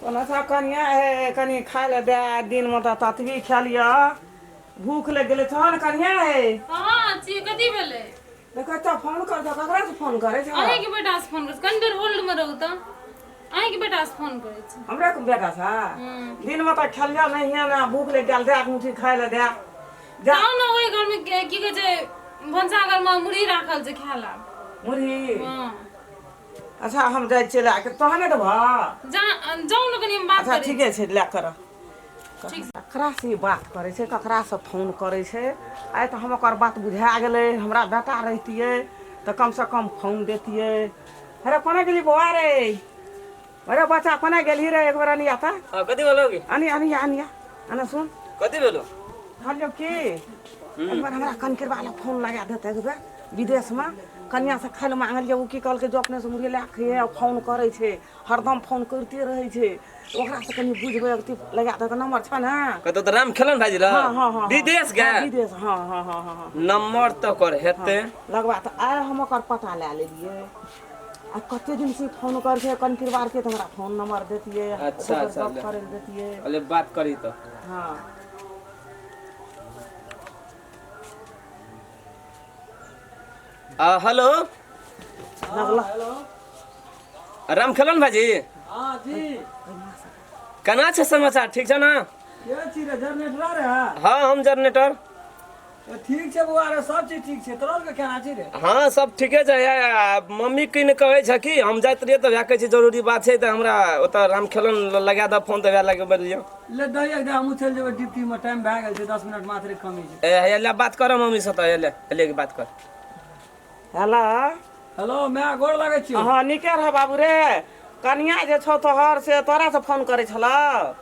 कोना सा कनिया हे कनि खाय लए दए दिनमे तऽ ततबी खेलिअ भूख लागि गेलै छह ने कनिया हे। कहाँ छी? कथी भेलै? देखै तऽ फोन कर तऽ ककरा से फोन करै छ? अहींके बेटा से फोन करै छी। कनि देर होल्ड मे रहू तऽ अहींके बेटा से फोन करै छी। हमरे के बेटा छ? दिनमे तऽ खेलिअ नहिए ने, भूख लागि गेल, दए मुठी खाय लए दए जा। जाउ ने ओहि घरमे, की कहै छै, भनसाघर मे मुरही राखल छै, खाय ला। मुरही? हँ। अच्छा, हम जाइ छियै लए कऽ, तोहर नहि देबह? जा, जाउ ने, कनि हम बात अच्छा करै। ठीके छै, लए कर। ठीक। ककरासँ ई बात करै छै, ककरासँ फोन करै छै? आइ तऽ हम ओकर बात बुझा गेलै। हमरा बेटा रहितियै तऽ कमसँ कम फोन देतियै। अरे कोना गेली बौआ रे? अरे बच्चा, कोना गेलही रे? एक बेर अनिया तऽ। हाँ, कथी भेलो की? अनी अनिया अनिया अना सुन। कथी भेलो? कहलियौ की, एक बेर हमरा कनकिरबा लए फोन लगा देतै। एक बेर विदेशमे कनियाँसँ खाय लए मांगलियै, ओ की कहलकै, जो अपनेसँ मुर्गी लए कऽ खइहे। फोन करै छै, हरदम फोन करिते रहै छै। ओकरासँ कनि बुझबै, अथी लगा देतै, नम्बर छै ने? कतौ तऽ राम खेलन भाजी रह। हाँ। विदेश हाँ, गए? विदेश, हाँ। नंबर तऽ कर हेतै। लगबा तऽ आइ हम ओकर पता लए लेलियै। आ कते दिन से फोन करै छै कनकिरबार के, तऽ हमरा फोन नम्बर देतियै। अच्छा, ओकर अच्छा, गप ले। करै लए देतियै। अरे बात करी तऽ। हँ। हेलो। लगला। राम खेलन भाजी। हाँ जी। केना छै समाचार, ठीक छै ने? के छी रे, जनरेटर रे? हाँ, हम जनरेटर। ए, ठीक छै बौआ रे, सब चीज ठीक छै। तोरा के केना छी रे? हाँ, सब ठीके छै। मम्मी की कहै छै कि हम जाइत रहियै तऽ वएह कहै छै जरूरी बात छै तऽ हमरा ओतऽ राम खेलन लगा दऽ फोन, तऽ वएह लगे बजलियौ। ले दही दे, हमहूँ चलि जेबै ड्यूटी मे, टाइम भए गेल छै, 10 मिनट मात्र कमी छै। ए हैया ले, बात कर मम्मी से तऽ ले ले के बात कर। हेलो। हेलो my, गोर लागै छियौ। हँ, नीके रह बाबू रे। कनिया जे छौ तोहर से तोरा से फोन करै छलौ?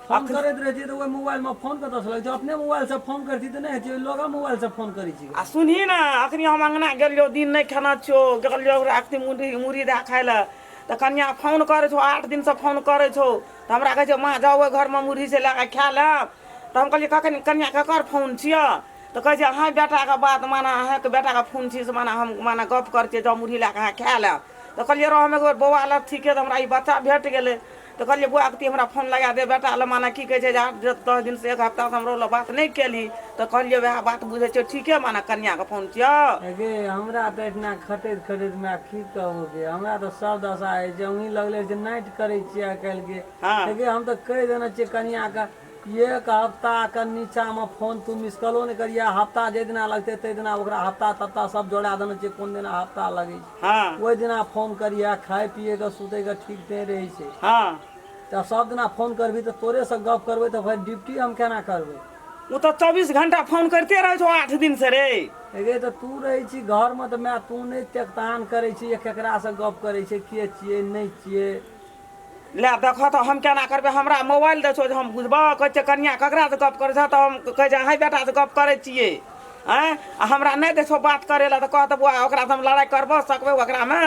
फोन करैत रहै छी तऽ ओहि मोबाइल मे फोन कतऽ से लगै छै? अपने मोबाइल से फोन करै छी तऽ नहि होइ छै, लोगक मोबाइल से फोन करै छी। आ सुनही ने, अखनी हम अङ्गना गेलियौ, दिन नहि खेना छियौ, गेलियौ ओकरा अखनी मुरही मुरही दए खाय लए तऽ कनिया फोन करै छौ, 8 दिनसँ फोन करै छौ। तऽ हमरा कहै छै, माँ जाउ ओहि घरमे मुरही से लए कऽ खा लेब। तऽ हम कहलियै, कखन कनिया ककर फोन छियऽ? तऽ कहै छै, अहाँ बेटाके बात माना, अहाँके बेटाके फोन छी से माना हम माना गप करै छियै, जाउ मुरही लए कऽ अहाँ खा लेब। तऽ कहलियै रह, हम एक बेर बौआ लग ठीके तऽ हमरा ई बच्चा भेट गेलै। तऽ कहलियै, बौआ के हमरा फोन लगा दे बेटा लए, माना की कहै छै जे 8-10 दिनसँ एक हफ्तासँ हमरो लग बात नहि केलही। तऽ कहलियै, वएह बात बुझै छियै, ठीके माना कनियाके फोन छियौ। गे, हमरा तऽ एहिठिना खटैत खटैत माय की कहबो गे, हमरा तऽ सब दशा होइ छै, ओंघी लगले छै, नाइट करै छियै आइ काल्हि के। गे, हम तऽ कहि देने छियै कनियाके, एक हफ्ता के नीचा मे फोन तू मिस कॉलो नहि करिहे। हफ्ता जाहि दिना लगतै ताहि दिना ओकरा हफ्ता तफ्ता सब जोड़ा देने छियै, कोन दिना हफ्ता लगै छै। ओहि दिना फोन करिहे। खाय पियै के सुतै के ठीक नहि रहै छै। तऽ सब दिना फोन करबही तऽ तोरे से गप करबै तऽ फेर ड्यूटी हम केना करबै? ओ तऽ 24 घंटा फोन करिते रहै छौ 8 दिनसँ रे। गे, तऽ तू रहै छी घरमे तऽ माय तू नहि तेकतान करै छी केकरासँ गप करै छै, के छियै नहि छियै? ले देखऽ तऽ हम केना करबै? हमरा मोबाइल दै छौ जे हम बुझबऽ? कहै छै, कनिया ककरासँ गप करै छौ? तऽ हम कहै छै, अहीं बेटासँ गप करै छियै। आँय, आ हमरा नहि दै छौ बात करै लए तऽ कह तऽ बौआ, ओकरासँ हम लड़ाइ करबऽ सकबै? ओकरामे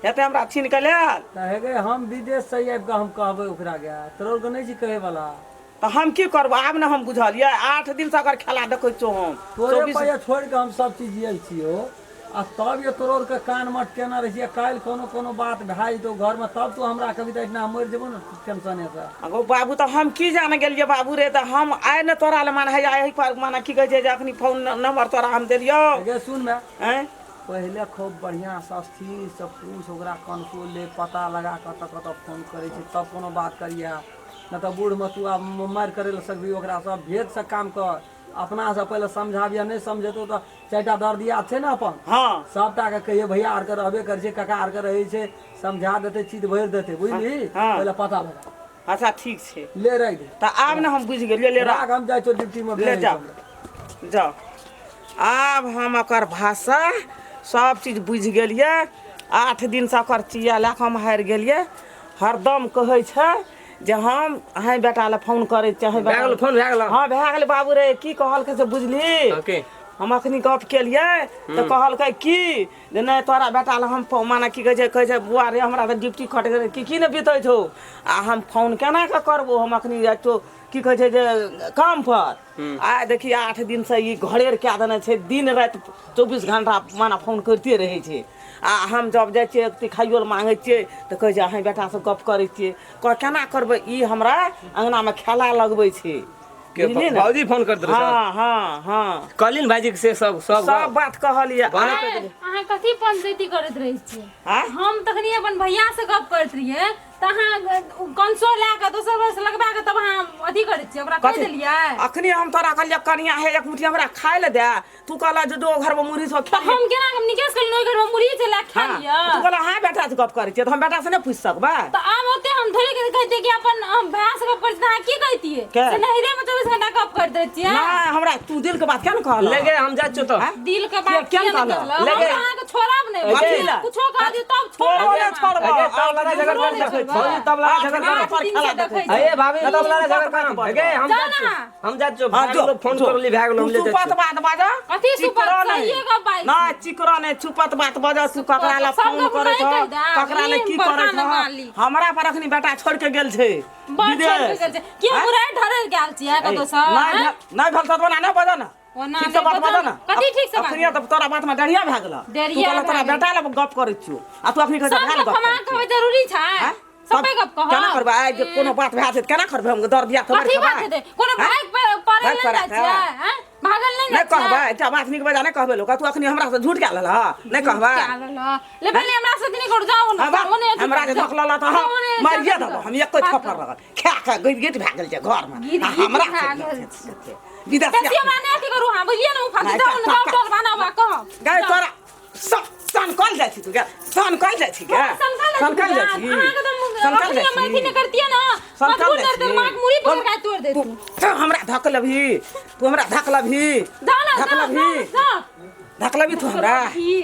हेतै हमरा छीन कऽ लेल? तऽ हे गे, हम विदेशसँ आबि कऽ हम कहबै ओकरा गे? तोरो के नहि छी कहैवला। तऽ हम की करबो? आब ने हम बुझलियै, 8 दिनसँ अगर खेला देखै छियौ हम। तोरे 24 पाइया छोड़ि कऽ हम सब चीज जियल छियौ आ तब ये तोरो के कान मट केना रहै छियै। काल्हि कोनो कोनो बात भए जेतौ घरमे तब तू हमरा कभी तऽ एहिठिना मरि जेबौ ने टेंशने से। अगो बाबू, तऽ हम की जाने गेलियै बाबू रे? तऽ हम आइ ने तोरा लए माने हैया एहि पर माने की कहै छै जे अखनी फोन नंबर तोरा हम देलियौ। गे सुन मे। आँय। पहिले खूब बढ़िआँ से स्थिरसँ पूछ ओकरा, कनको ले पता लगा कतऽ कतऽ फोन करै छै, तब कोनो बात करिहे। नहि तऽ बूढ़मे तू आब मारि करै लए सकबही ओकरा सब भेदसँ काम कर, अपनासँ पहिले समझाबिहे। नहि समझेतौ तऽ चारिटा दर्दिया छै ने अपन, सबटा के कहिए, भैया आरके रहबे करै छै, काका आरके रहै छै, समझा देतै, चित भरि देतै, बुझली? हँ। पहिले पता लगा। अच्छा, ठीक छै। ले राखि दे। तऽ आब ने हम बुझि गेलियै, ले राख। राख, हम जाइ छियौ ड्यूटीमे। ले जाओ जाओ। आब हम ओकर भाषा सब चीज बुझि गेलियै। 8 दिनसँ ओकर चिया लए कऽ हम हारि गेलियै। हरदम कहै छै जे हम अहें बेटा लए फोन करै छियै, अहें भए बेटा। गेल फोन, भए गेल। हँ, भए गेलै बाबू रे। की कहलकै से बुझली? हाँ, की? हम अखनी गप केलियै तऽ कहलकै की जे नहि, तोरा बेटा लए हम माने की कहै छै, कहै छै, बुआ रे, हमरा तऽ ड्यूटी खट गेलै, की की ने बीतै छौ आ हम फोन केना कऽ करबो? हम अखनी जाइ छियौ, की कहै छै जे काम पर। आइ देखी, 8 दिनसँ ई घरेर कए देने छै, दिन राति 24 घंटा माने फोन करिते रहै छै। आ हम जब जाइ छियै एकती खाइयो लए मांगै छियै तऽ कहै छै अहीं बेटासँ गप करै छियै। कह केना करबै, ई हमरा अङ्गनामे खेला लगबै छै। के बुझलियै ने? भौजी फोन करैत रहै? हँ हँ हँ। कहलिन भाईजी के से सब सब सब बात कहलियै। बात अहाँ कथी पंचायती करैत रहै छियै? आँय? हम तखनी अपन भैया से गप करैत रहियै तऽ अहाँ कंसो लए कऽ दोसर वर्ष लगबा कऽ तब अहाँ अथी करै छियै, ओकरा कहि कथी? देलियै? अखनी हम तोरा कहलियै कनिया हे एक मुट्ठी हमरा खाय लए दे, तू कहला जे दो घरमे मुरही सब तऽ खा। हम केना हम निकेश कहलियै ओहि घरमे मुरही छै लए खा हाँ, लिअ। तू कहला हाँ बेटा से गप करै छियै, तऽ हम बेटा से नहि पूछि सकबै? तऽ आब ओते हम थोड़े के कहितियै कि अपन हम भैया से गप करै छी तऽ अहाँ की कहितियै? के? से नैहरे मे 24 घंटा गप करैत रहै छियै। नहि, हमरा तू दिल के बात किया ने कहला? लेगे हम जाइ छियौ तऽ। आँय? दिल के बात किया किया ने नहि कहला? कहलहुँ? हम लेके- तऽ अहाँके छोड़ब नहि। कथी लए? कुछो कह दियौ तब छोड़ब तोरो नहि हम। छोड़ब। अगे तब लड़ाई झगड़ छोड़ो कर नहि देखै छोड़बै। भौजी, तब लड़ाई झगड़ आठ कर। पर दिन खेला से देखै देखै छी। अरे भाभी, तब लड़ाई झगड़ कर। बात अगे हम जाउ जाइ ने। छियौ, हम जाइ छियौ। हाँ, भए जो, गेलौ, फोन जो। करली, भए गेलौ, हम तू ले जाइ सुपत छियौ। बात बाजऽ। कथी सुपत? चिकरो नहि। सहिए गप बाजै नहि, चिकरो नहि, छुपत बात बाजऽ। तू ककरा लए सब फोन गप करै नहि छह, कहि दे। ककरा लए ई की बड़का करै ने छह? मालिक। हमरा पर अखनी बेटा छोड़ि के गेल छै बड़ छोड़ के विदेश। गेल छै। कियो आँय? बुराइ ढरल गेल छियै कतौ सँ? नहि आँय? नहि भेल तऽ ओना नहि बाजऽ ने। ओना ठीक से नहि बात बाजऽ बाजऽ ने। कथी ठीक से बाजऽ? अखनी तऽ तोरा बातमे डरिया भए गेलौ। तू डरिया कहलह भए तोरा गेल। बेटा लए गप करै छियौ आ तू अखनी कहै छह सब भाय लए गप गप हमरा करै छियौ। कहबै जरूरी छै? आँय? सबे गप कहब? केना करबै? आइ जे कोनो बात भए जेतै केना करबै? हम दर दिया थोड़े कथी बात खेबै? हेतै? कोनो आँय? भाग पर पड़ै भाग नहि पड़ै जाइ छै? छियै? आँय? भागल नहि नहि जाइ छियै? कहबै एकटा बात नीक बेजा नहि कहबै लोक। तू अखनी हमरा से झूठ कए लेलह? नहि कहबै? क्या लेलह? ले पहिले हमरा से नहि करू, जाउ ने, हाँ, जाउ ने, हमरा जे जाउ। धक ललह तऽ हम जाउ ने, मारिए जाउ देबो। ने। हम एको बात थप्पड़ करू। रहल खा कऽ गिट गिट भए गेल छै घरमे। गिट आ गिट हमरा भए से गेल छै। विदेश बेसी हमरा नहि अथी करू अहाँ, बुझलियै ने? ओ फालतू नहि, जाउ ने, जाउ टोल बनाबा कहब। गाय जाउ। तोरा सनकल जाइ छी तू गे, सनकल जाइ छी गे, सनकल जाइ छी, अहाँके तऽ सनकल अखनी जाइ हम अथी छी। नहि करतियै ने, सनकल मजबूर जाइ करते छी। माँक मुड़ी पकड़ के तोड़ तू देती। तू हमरा धक लेबही? तू हमरा धक लेबही? जाउ ने, धक जाउ, लेबही? जाउ, जाउ। धक लेबही तू हमरा? की?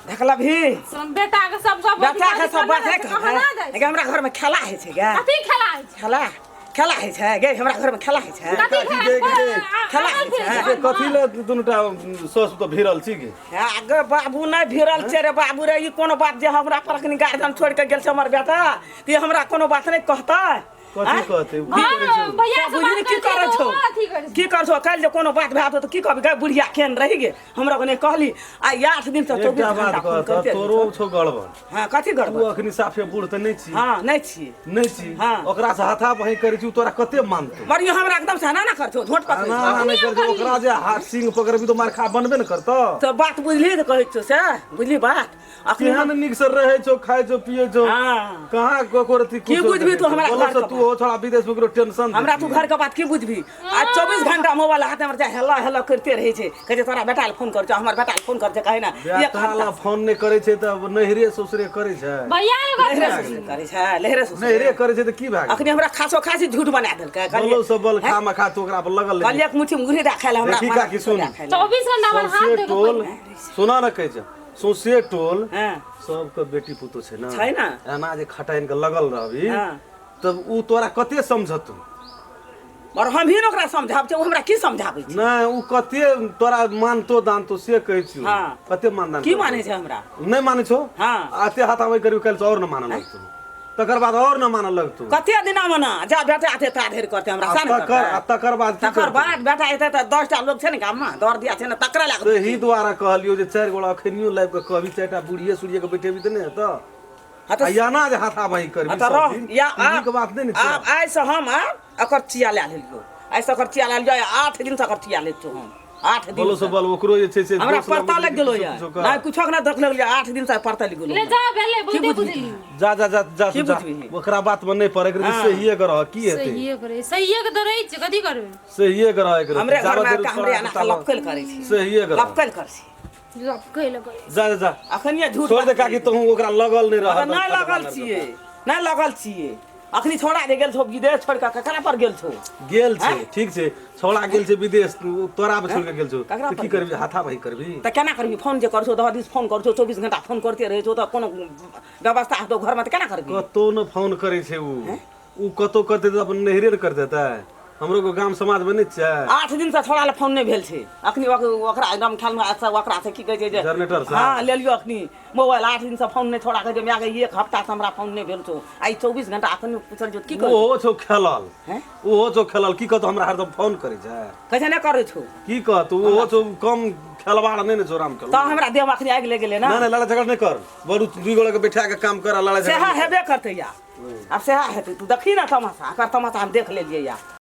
धक लेबही? सब बेटा के सब गप बेटा के सब बात नहि कहना कहबै जाइ छै। गे? हमरा घरमे खेला होइ छै गे। कथी खेला होइ छै? खेला खेला होइ छै गे, हमरा घरमे खेला होइ छै। कथी गे, खेला? गे, खेला होइ छै। गे, कथी ले दुनूटा सस तऽ भिड़ल छी गे? गे बाबू, नहि भिड़ल छै रे बाबू रे। ई कोनो बात जे हमरा पर अखनी गार्जियन छोड़ि के गेल छै हमर बेटा, तऽ ई हमरा कोनो बात नहि कहतै? कथी आँय? कहतै? ओ की करै छै? हँ, भैया से बुझली बात की करै करै छौ? अथी करै छै। की कर छौ? काल्हि जे कोनो बात भए तऽ की कहबी? गे बुढ़िया केहन रहि गे, हमरा नहि कहली। आइ 8 दिन से 24 एकटा बात घंटा फोन कहत करिते रहै तोरो छौ। छौ गड़बड़। हँ, कथी तू गड़बड़? अखनी साफे बूढ़ तऽ नहि छी। हँ, नहि छी। नहि छी। हाँ। ओकरा से हाथा बही करै छी, ओ तोरा कते मानतौ? मरियो, हमरा एकदम से एना ना कर छौ, झोट पकड़ै एना छौ। एना नहि करै छै, ओकरा जे हाथ सिंह पकड़बी तऽ मार खा बनबे ने करतौ। तऽ बात बुझली तऽ कहै छौ से बुझली बात अखनी। केहन नीक से रहै छौ, खाइ छौ, पियै छौ। हाँ। कहाँ ककरो अथी की कुछो बुझबही तू देखै छौ? हमरा बोलो घर से के तू बात? हो छोड़ा विदेश में ककरो टेंशन हमरा तू देती। घर के बात की बुझबी? आ 24 घंटा मोबाइल हाथ में हेला हेला करते रहै छै। कहै छै तोरा बेटा लए फोन कर छौ, हमर बेटा लए फोन कर छै, कहै ना एक बेटा घंटा ला फोन नहि करै छै तऽ नैहरे ससुरे करै छै? भैया एगो लहरे ससुरे करै छै, लहरे ससुरे। नैहरे करै छै तऽ की भए गेल? अखनी हमरा खासो खासी झूठ बना देलकै। कहलियै बोलो से बल खा मखा तू ओकरा पर लगल रही। कहलियै एक मुट्ठी मुरही दए खाय लए हमरा देखी मना काकी, सुन। दए खाय लए। 24 घंटा हमर हाथ सौंसे दे टोल सुना ने, कहै छै सौंसे टोल हँ सबके बेटी पुतोह छै ने? छै ने। एना जे खटाइन के लगल रहबी हँ। तब उ तोरा कते समझतौ? और हम ही ने ओकरा समझाबै छै, ओ हमरा की समझाबै छै? नहि, उ कते तोरा मानतो दानतो से कहै छियौ। हँ। कते मानदान की करतौ? मानै छै हमरा? नहि मानै छौ? हँ। आ एते हाथ आबै करीब काल्हि से और न मानऽ लगतौ, तकर बाद और न मानऽ लगतौ। कते दिना मना जा बेटा एते ता धरि करतै हमरा आ सएह ने तकर करतै। आ तकर बाद की तकर करतौ? बाद बेटा एते तऽ 10टा लोक छै ने गाममे, दर दिया छै ने, तकरा लए कऽ। ताहि दुआरे कहलियौ जे चारि गोड़ा अखनियो लाबि कऽ कहबी, चारिटा बुढ़िये सुढ़िये के बैठेबी तऽ नहि हेतौ। हँ आ तऽ याना जे हाथाभाही करबी हँ तऽ सब रह दिन, या ई नीक आब बात नहि ने छै। आब आइसँ हम आब एकर चिया लए लेलियौ, आइसँ एकर चिया लए लियौ। 8 दिनसँ एकर चिया लै छियौ हम, 8 दिन बोलो से बोल ओकरो जे छै से हमरा दोष पड़ता लगबै लागि गेलो किछो यऽ किछो कर। नहि, कुछो के नहि दोख लगलियै, 8 दिन से पड़ता लागि गेलो। ले जा भेलै, की बहुते बुझबही? बुझली। जा जा जा जा की तू जा। बुझबिही? ओकरा बात में नहीं पड़े हाँ। सहिए के रह, की हेतै? सहिए करे, सहिए के तऽ रहै छियै, कथी करबै? सहिए के रह एकरा। हमरे घर में हमरे एना के लपकल करै छी। सहिए के रह। लपकल करै छी। लपकै लगै। जा जा जा। अखनिये झूठ छोड़ दे बात काकी, तहूँ ओकरा लगल नहीं रह। नहि लगल छियै, नहि लगल छियै। अखनी छोड़ा जे गेल छौ विदेश, छोड़ कऽ ककरा पर गेल छौ? गेल छै, ठीक छै, छोड़ा गेल छै विदेश, उ तोरा पर छोड़ के गेल छौ। ककरा तऽ पर की करबी? हाथा भाई करबी? तऽ केना करबी? फोन जे करै छौ, दह दिस फोन करै छौ, 24 घंटा फोन करते रहै छौ, तऽ कोनो व्यवस्था हेतौ घरमे तऽ केना करबी? कतौ न फोन करै छै उ। उ कतौ करतै तऽ अपन नैहरे ने करतै। तऽ हमरो के गाम समाज मे नहि छै। 8 दिन से छोड़ा लए फोन नहि भेल छै। अखनी ओकरा एकदम खेल में से ओकरा से की कहै छै जे जनरेटर से? हँ, लेलियो अखनी मोबाइल, 8 दिन से फोन नहि छोड़ा। कहै छै माय गे, एक हफ्ता से हमरा फोन नहि भेल छौ, आइ 24 घंटा अखनी पूछल जो की करै? ओहो छौ खेलल। हैं? ओहो छौ खेलल। की कहतौ, हमरा हरदम फोन करै छै? कहै छै नहि करै छौ। की कहतौ, ओहो छौ कम खेलवाड़ नहि ने छौ राम तऽ खेल हमरा देह अखनी आगि लागि गेलै ने नहि नहि लड़ाइ झगड़ा नहि कर बरू दुई गोड़ा के बैठा के काम कर आ लड़ाइ झगड़ा सएह हेबे करतै या आब सएह हेतै तू देखी ने तमाशा एकर तमाशा हम देख लेलियै या।